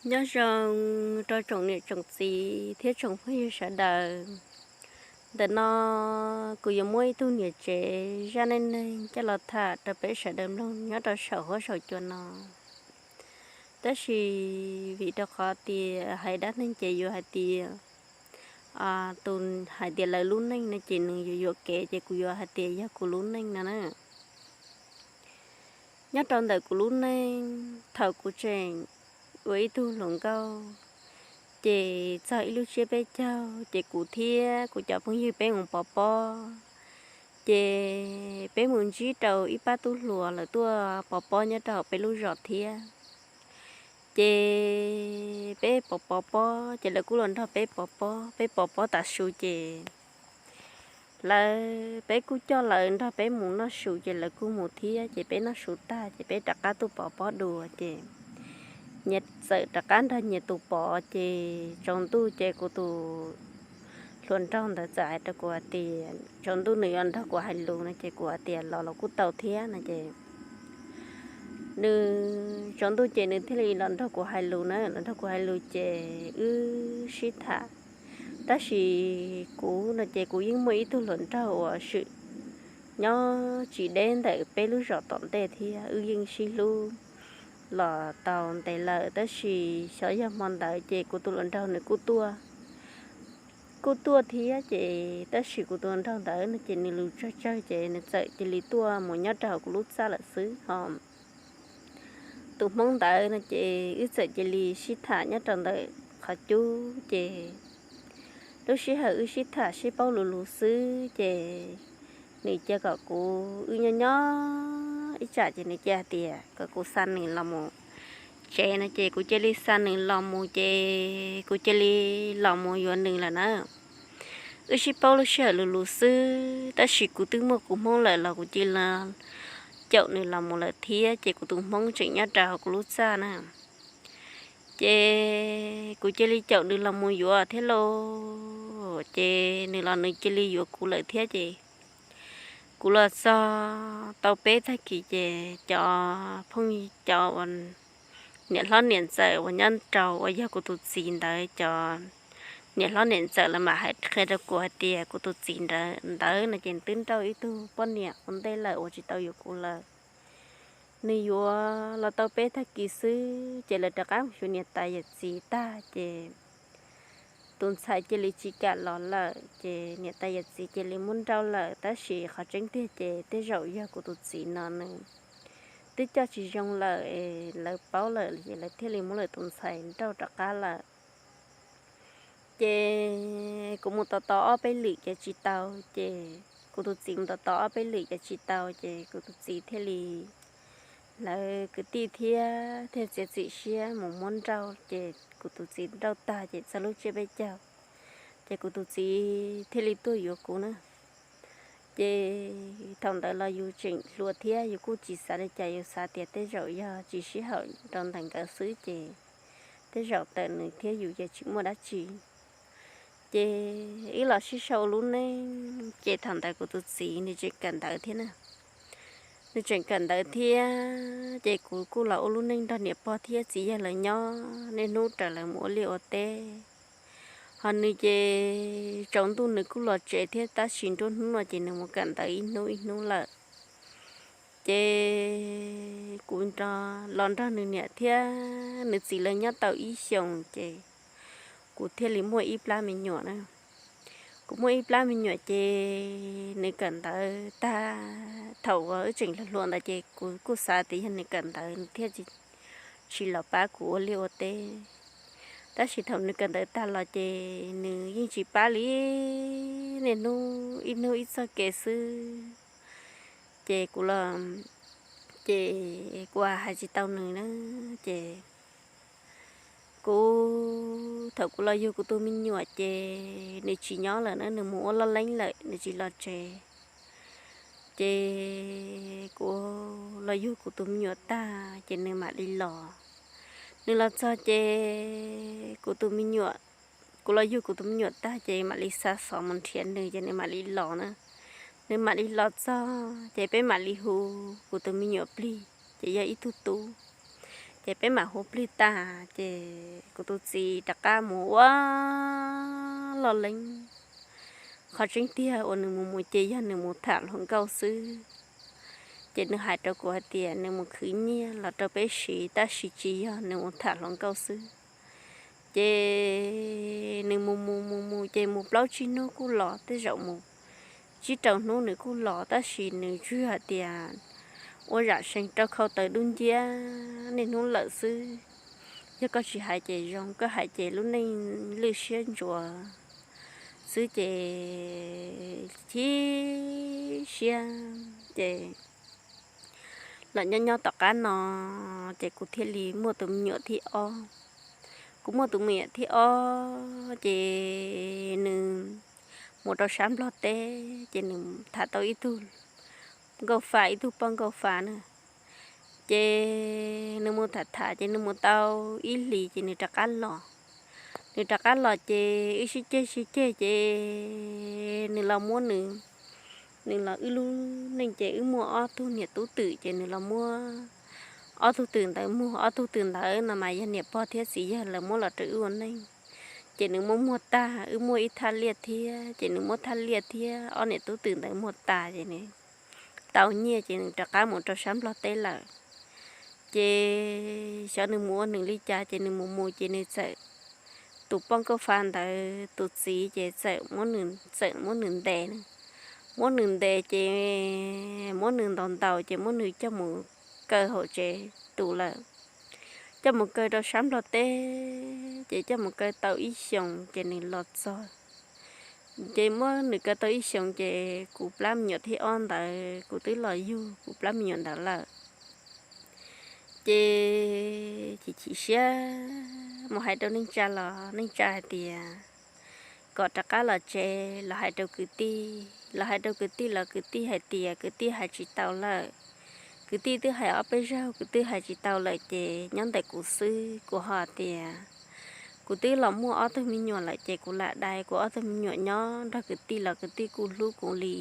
Nyob zoo rau tsoom niam tsoom txiv thiab tsoom phooj ywg sawv daws. Ntawm no kuv yuav muab ib tug niam tsev zaj neej neeg coj los tham rau peb sawv daws mloog nyob rau saum huab saum cua no. Tab sis vim rau qhov tias hais dab neeg ces yuav hais tias, tus hais tias lawv lub neej no ces nws yuav yuam kev, ces kuv yuav hais tias yog kuv lub neej no na. Nyob rau ntawm kuv lub neej, thaum kuv tseem ua ib tug hluas nkauj, ces txog ib lub tsiab peb caug ces kuv thiab kuv cov phooj ywg peb mus pov pob, ces peb mus ntsib rau ib pab tub hluas lawv tuaj pov pob nyob rau hauv peb lub zos thiab. Ces peb pov pov pob ces lawv kuj los nrog peb pov pob, peb pov pob tas su ces lawv, peb kuj coj lawv nrog peb mus noj su ces lawv kuj mus thiab, ces peb noj su tag ces peb rov qab tuaj pov pob dua ces nyias txawm rov qab nrog nyias tus pov, ces tsaus ntuj ces kuv tus hluas nraug ntawd txawm hais rau kuv hais tias tsaus ntuj nws yuav nrog kuv hais lus no, ces kuv hais tias los los kuj tau thiab no ces nws tsaus ntuj ces nws thiaj li los nrog kuv hais lus na, los nrog kuv hais lus ces wb sib tham. Tab sis kuv no ces kuv yeej muaj ib tug hluas nraug uas swm nyob tsis deb ntawm peb lub zos tom ntej thiab, wb yeej sib hlub los tau ntev lawm, tab sis xyov yog hmo ntawd ces kuv tus hluas nraug nws kuj tuaj kuj tuaj thiab ces tab sis kuv tus hluas nraug ntawd no ces nws lus tsawg tsawg ces nws txawm cia li tuaj mus nyob rau hauv kuv lub txaj lawm xwb ho. Tus hmoob ntawd no ces wb txawm cia li sib tham nyob rau ntawm qhov cub ces lub sij hawm wb sib tham sib paub lus lus xwb ces nws cia kom kuv wb nyob nyob ib tsam ces nws cia hais tias kom kuv xa nws los mus tsev no ces kuv cia li xa nws los mus ces kuv cia li los mus yuav nws lawm na. Wb sib paub lub sij hawm lus lus xwb tab sis kuv twb muaj kuv hmoob lawm los kuv cia li caum nws los mus lawm thiab ces kuv tus hmoob tseem nyob rau hauv kuv lub txaj na. Ces kuv cia li caum nws los mus yuav thiab lauj, ces nws los nws cia li yuav kuv lawm thiab ces kuv los txog tau peb tag kis ces cov phooj cov uas niam hlob niam ntxawm uas nyob rau uas yog kuv tus txiv ntawd cov niam hlob niam ntxawm lawv mam hais qhia rau kuv hais tias kuv tus txiv ntawd no ces twb nrauj ib tug poj niam ua ntej lawm uas tsis tau yuav kuv lawm. Nws yuav los tau peb tag kis xwb ces lawv rov qab mus xyuas niam tais yawm txiv tag ces tus ntxhais cia li tsis kam los lawm ces niam tais yawm txiv cia li muab nrauj lawm, tab sis qhov tseeb tiag ces tej zaum yog kuv tus txiv no nws twb coj tsis zoo lawm es lawv paub lawm ces lawv thiaj li muab lawv tus ntxhais nrauj rov qab lawm. Ces kuv mus tos tos ob peb lwm ces tsis tau, ces kuv tus txiv mus tos tos ob peb lwm ces tsis tau ces kuv tus txiv thiaj li, lawv kwv tij thiab thiaj txiav txim siab mus muab nrauj ces kuv tus txiv nrauj tag ces txog lub tsiab peb caug ces kuv tus txiv thiaj li tuaj yuav kuv na. Ces thaum ntawd los yus tseem hluas thiab yus kuj tsis xav li cas, yus xav tias tej zaum yog tsis sib haum rau ntawm nkawd xwb ces tej zaum ntawm nws thiab yus ces tsis muaj dab tsi. Ces wb los sib sau ua lub neej ces thaum ntawd kuv tus txiv nws tseem kawm ntawv thiab na. Nws tseem kawm ntawv thiab ces kuv kuj los ua lub neej nrog niam pog thiab txiv yawg lawv nyob, niaj hnub raws lawv mus ua liaj ua teb. Ho nws ces tsaus ntuj nws kuj los tsev thiab tab sis nruab hnub no ces nws mus kawm ntawv ib hnub ib hnub lawm. Ces kuv los nrog nws niam thiab nws txiv lawv nyob tau ib xyoos ces kuv thiaj li muaj ib plab me nyuam na. Kuv muaj ib plab me nyuam ces nws kawm ntawv tag, thaum uas wb tseem hluas hluas ntawd ces kuv kuj xav tias yog nws kawm ntawv nws thiaj tsis los pab kuv ua liaj ua teb. Tab sis thaum nws kawm ntawv tag los ces nws yeej tsis pab li, niaj hnub ib hnub ib txoj kev xwb. Ces kuv los, ces kuv hais tsis tau nws na, ces kuv, thaum kuv los yug kuv tus me nyuam ces nws tsis nyob lawm na, nws mus ua loj leeb lawm nws tsis los tsev. Ces kuv los yug kuv tus me nyuam tag ces nws mam li los. Nws los txog ces kuv tus me nyuam, kuv los yug kuv tus me nyuam tag ces mam li xa xov mus nrhiav nws ces nws mam li los na. Nws mam li los txog ces peb mam li hu kuv tus me nyuam plig ces yog ib tug tub. Ces peb mam hu plig tag ces kuv tus txiv rov qab mus ua loj leeb. Qhov tseeb tiag uas nws mus mus ces yog nws mus tham hluas nkauj xwb. Ces nws hais rau kuv hais tias nws mus khwv nyiaj los rau peb siv, tab sis tsis yog, nws mus tham hluas nkauj xwb. Ces nws mus mus mus mus ces mus plaub tsib hnub kuj los, tej zaum mus tsib rau hnub nws kuj los, tab sis nws tsuas hais tias ua zam sees rau khau taws dub nciab niaj hnub lawm xwb. Yog koj tsis hais ces zoo, koj hais ces lub neej lwj siab ntsuav xwb ces chim siab. Ces los nyob nyob tom qab no ces kuv thiaj li muaj tus me nyuam thib ob. Kuv muaj tus me nyuam thib ob ces nws mus rau sab Nplog teb ces nws tham tau ib tug nkauj fa, ib tug poj nkauj fa na. Ces nws mus tham tham ces nws mus tau ib hlis ces nws rov qab los. Nws rov qab los ces wb sib ceg sib ceg ces nws los muab nws, nws los wb lub neej ces wb muaj ob tug niam tub twm ces nws los muab ob tug twm ntawd muag. Ob tug twm ntawd no mas yog niam pog thiab txiv yawg lawv muab los rau wb ua neej. Ces nws muab muag tag, wb muaj ib thaj liaj thiab ces nws muab thaj liaj thiab ob niam tub twm ntawd muag tas ces nws tau nyiaj ces nws rov qab mus rau sab Nplog teb lawm. Ces xyov nws mus ua nws li cas ces nws mus mus ces nws txawm, tus poj nkauj fa ntawd tus txiv ces txawm muab nws, txawm muab nws ntes na. Muab nws ntes ces muab nws ntaus ntaus ces muab nws coj mus kaw hauv tsev tus lawm. Coj mus kaw rau sab Nplog teb ces coj mus kaw tau ib xyoos ces nws los txog. Ces muab nws kaw tau ib xyoos ces kuv plab me nyuam thib ob ntawd kuv twb los yug kuv plab me nyuam ntawd lawm. Ces chim chim siab mus hais rau neej tsa los neej tsa hais tias kom rov qab los tsev los hais rau kwv tij, los hais rau kwv tij los kwv tij hais tias kwv tij hais tsis tau lawm. Kwv tij twb hais ob peb zaug kwv tij hais tsis tau lawm ces nyob ntawm kuv xwb, kuv ho tias kuv twb los muaj ob tug me nyuam lawm ces kuv lam dai kuv ob tug me nyuam nyob nrog kwv tij los kwv tij kuj hlub kuv li.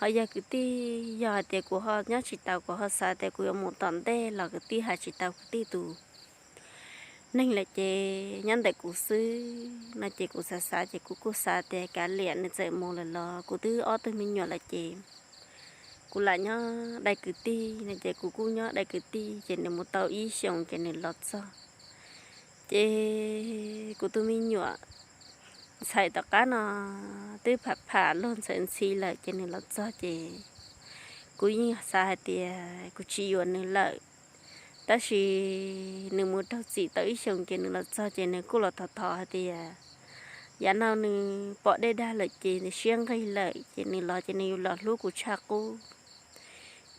Ho yog kwv tij, yog hais tias kuv ho nyob tsis tau, kuv ho xav tias kuv yuav mus tom ntej los kwv tij hais tsis tau kwv tij tus neeg lawm ces nyob ntawm kuv xwb no ces kuv xav xav ces kuv kuj xav tias kav liam, nws txawm mus lawm los kuv twb ob tug me nyuam lawm ces kuv lam nyob dai kwv tij no ces kuv kuj nyob dai kwv tij ces nws mus tau ib xyoos ces nws los txog. Ces kuv tus me nyuam ntxhais tom qab no twb pham pham luag ntxhais ntxhi lawm ces nws los txog ces kuv yeej xav hais tias kuv tsis yuav nws lawm. Tab sis nws mus raug txim tau ib xyoos ces nws los txog ces nws kuj los thov thov hais tias yav no nws pom dej dag lawm ces nws siab nqig lawm ces nws los ces nws yuav los hlub kuv tshaj qub.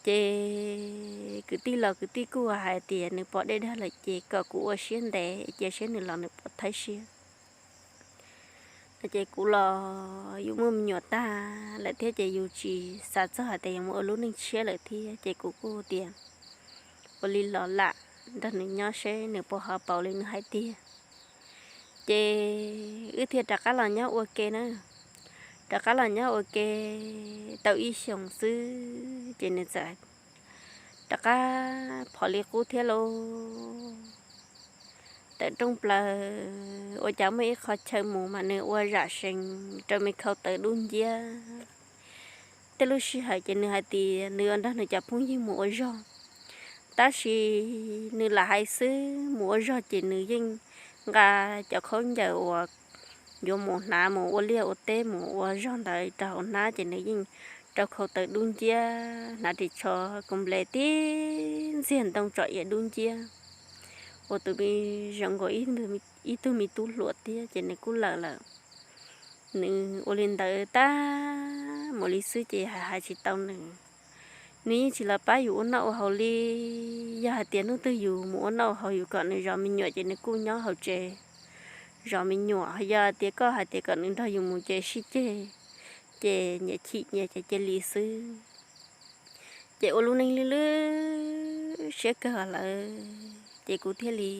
Ces kwv tij los kwv tij kuj hais tias nws pom dej dag lawm ces kom kuv ua siab ntev cia seb nws los nws puas thawb siab no ces kuv los yus muaj me nyuam tag lawm thiab ces yus tsis xav txog hais tias yuav mus ua lub neej tshiab lawm thiab ces kuv kuj tias ua li los lam nrog nws nyob seb nws puas ho pauv li nws hais tiag. Ces wb thiaj rov qab los nyob ua ke na. Rov qab los nyob ua ke tau ib xyoos xwb ces nws txawm rov qab phom li qub thiab lauj. Tawm rooj plaws ua cas muaj ib qho chaw mus mas nws ua zam sees rau me khau taws dub nciab. Tej lub sij hawm ces nws hais tias nws yuav nrog nws cov phooj ywg mus ua zog, tab sis nws lam hais xwb, mus ua zog ces nws yeej nqa cov khaub ncaws uas yuav mus hnav mus ua liaj ua teb mus ua zog ntawd rau hauv hnab ces nws yeej rau khau taws dub nciab, hnav ris tsho kos nples tib ntxiag ntoo tsom iav dub nciab, ua tus me zoo nkaus ib tug me tub hluas thiab ces nws kuj lawm lawm. Nws ua li ntawd tag mus li xwb ces hais hais tsis tau nws. Nws yeej tsis los pab yus ua noj ua haus li. Yog hais tias hnub twg yus mus ua noj ua haus yus kom nws zov me nyuam ces nws kuj nyob hauv tsev zov me nyuam. Yog tias koj hais tias kom nws nrog yus mus ces sib ceg, ces nyias chim nyias ces cia li xwb. Ces ua lub neej lwj lwj siab kawg lawm ces kuv thiaj li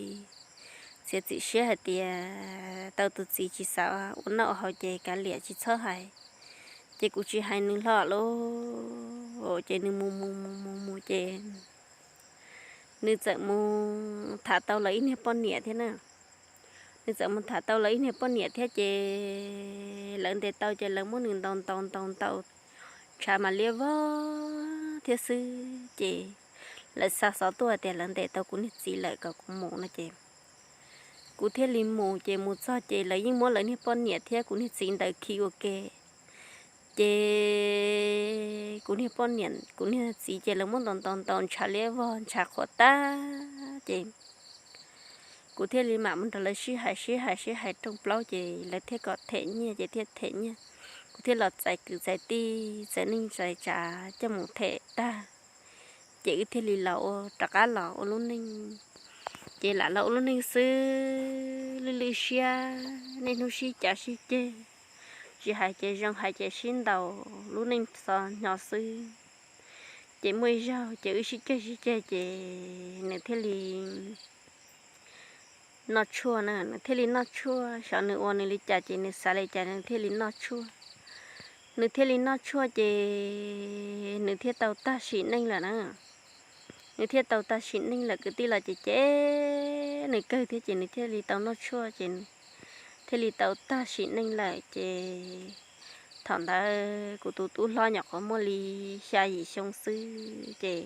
txiav txim siab hais tias tau tus txiv tsis xav ua noj ua haus ces kav liam tsis txhob hais. Ces kuv tsis hais nws hlo lauj, ces nws mus mus mus mus mus ces nws txawm mus tham tau lawv ib niag poj niam thiab na. Nws txawm mus tham tau lawv ib niag poj niam thiab ces lawv ntes tau ces lawv muab nws ntaus ntaus ntaus ntaus ntshav mas liab vog thiab xwb ces lawv xa xov tuaj tias lawv ntes tau kuv niag txiv lawm kom kuv mus no ces kuv thiaj li mus ces mus txog ces lawv yeej muab lawv niag poj niam thiab kuv niag txiv ntawd khi ua ke. Ces kuv niag poj niam kuv niag txiv ces lawv muab ntaus ntaus ntaus ntshav liab vog ntshav qhuav tag ces kuv thiaj li mam mus nrog lawv sib hais sib hais sib hais rooj plaub ces lawv thiaj kom them nyiaj ces thiaj them nyiaj. Kuv thiaj los txais kwv txais tij txais neej txais tsav coj mus them tag ces wb thiaj li los ua rov qab los ua lub neej. Ces lam los ua lub neej xwb lwj lwj siab niaj hnub sib cav sib ceg, tsis hais ces zoo hais ces sib ntaus lub neej txhos hnyo xwb. Ces muaj ib zaug ces wb sib ceg sib ceg ces nws thiaj li noj tshuaj na, nws thiaj li noj tshuaj, xyov nws ua nws li cas ces nws xav li cas nws thiaj li noj tshuaj. Nws thiaj li noj tshuaj ces nws thiaj tau tag sim neej lawm na. Nws thiaj tau tag sim neej lawm kwv tij los ces ces nws kawg thiab ces nws thiaj li tau noj tshuaj ces thiaj li tau tag sim neej lawm ces thaum ntawd kuv tus tub hlob nyuam qhuav muaj li xya yim xyoo xwb ces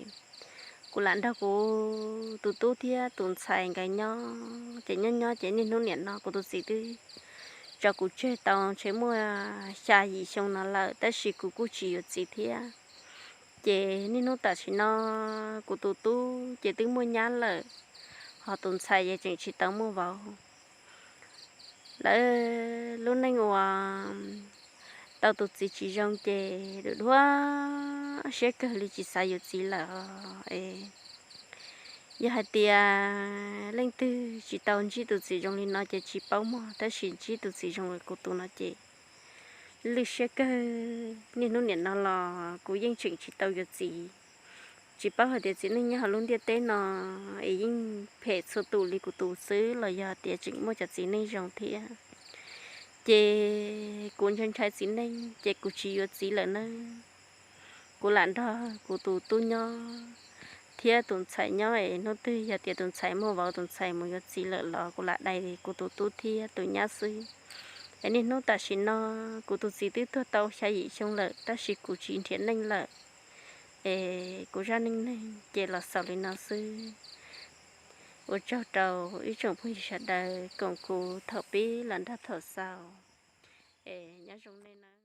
kuv lam nrog kuv tus tub thiab tus ntxhais nkawd nyob ces nyob nyob ces niaj hnub niam no kuv tus txiv twb tso kuv tseg tau ntshe muaj xya yim xyoo no lawm tab sis kuv kuj tsis yuav txiv thiab. Ces niaj hnub tam sim no kuv tus tub ces twb muaj nyab lawm, ho tus ntxhais ces tseem tsis tau muaj vauv. Lawv lub neej uas tau tus txiv tsis zoo ces duj dua siab kawg li tsis xav yuav txiv lawm. Yog hais tias leej twg tsis tau ntsib tus txiv zoo li no ces tsis paub mog, tab sis ntsib tus txiv zoo li kuv tus no ces lwj siab kawg. Niaj hnub niam no los kuv yeej tseem tsis tau yuav txiv. Tsis paub hais tias txiv neej nyob hauv lub ntiaj teb no es yeej phem txhua tus li kuv tus xwb los yog tias tseem muaj cov txiv neej zoo thiab. Ces kuv ntshai ntshai txiv neej ces kuv tsis yuav txiv lawm nawb. Kuv lam nrog kuv tus tub nyob thiab tus ntxhais nyob es hnub twg yog tias tus ntxhais muaj vauv tus ntxhais mus yuav txiv lawm los kuv lam dai kuv tus tub thiab tus nyab xwb. Es niaj hnub tam sim no kuv tus txiv twb tuag tau xya yim xyoo lawm tab sis kuv tsis nrhiav neej lawm. Es kuv zaj neej neeg ces los xaus li no xwb. Ua tsaug rau ib tsoom phooj ywg sawv daws koom kuv thaum pib los nrog thaum xaus. Es nyob zoo nej na.